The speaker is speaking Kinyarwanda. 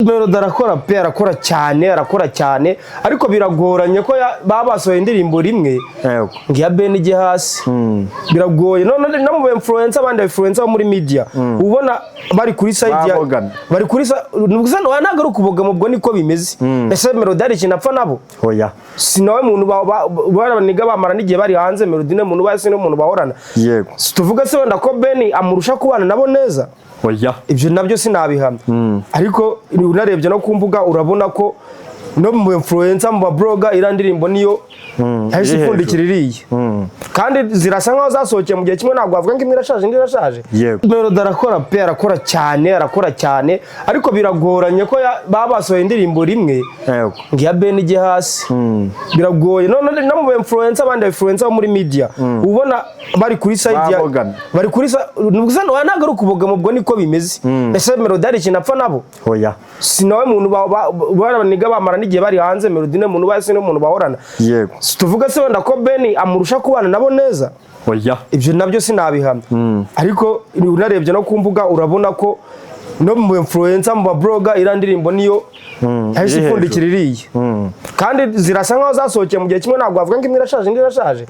Melody arakora pe, arakora cyane, arakora cyane, ariko biragoranye ko baba basohoye indirimbo rimwe ngo iya Ben ijye hasi. Biragoye. None no mu influencer, abandi influencer bo muri media, ubona bari kuri side ya Babogamye. Bari kuri nubwo ntabwo ari ukubogama, ubwo niko bimeze. Ese Melody hari ikintu apfa nabo? Oya. Si nawe muntu baraniga, bamara n'igihe bari hanze. Melody ni umuntu basi n'umuntu bahorana. Si tuvuga se wenda ko Ben amurusha kubana nabo neza? Oya. Ibyo nabyo sinabihamya, ariko unarebye no ku mbuga urabona ko no mu influencer, mu ba blogger, iriya ndirimbo niyo yahise iri ipfundikira iriya, kandi zirasa nkaho zasohokeye mu gihe kimwe. Ntabwo wavuga ngo imwe irashaje, indi irashaje. Melody arakora pe, arakora cyane, arakora cyane, ariko biragoranye ko baba basohoye indirimbo rimwe ngo iya Ben ijye hasi. Biragoye. None no mu influencer, abandi influencer bo muri media, ubona bari kuri side ya Babogamye. bari kuri nubwo ntabwo ari ukubogama, ubwo niko bimeze. Ese Melody hari ikintu apfa nabo? Oya. Si nawe muntu baraniga, bamara n'igihe bari hanze. Melody ni umuntu basi n'umuntu bahorana. Si tuvuga se wenda ko Ben amurusha kubana nabo neza? Oya. Ibyo nabyo sinabihamya, ariko unarebye no ku mbuga urabona ko no mu influencer, mu ba blogger, iriya ndirimbo niyo yahise iri ipfundikira iriya, kandi zirasa nkaho zasohokeye mu gihe kimwe. Ntabwo wavuga ngo imwe irashaje, indi irashaje.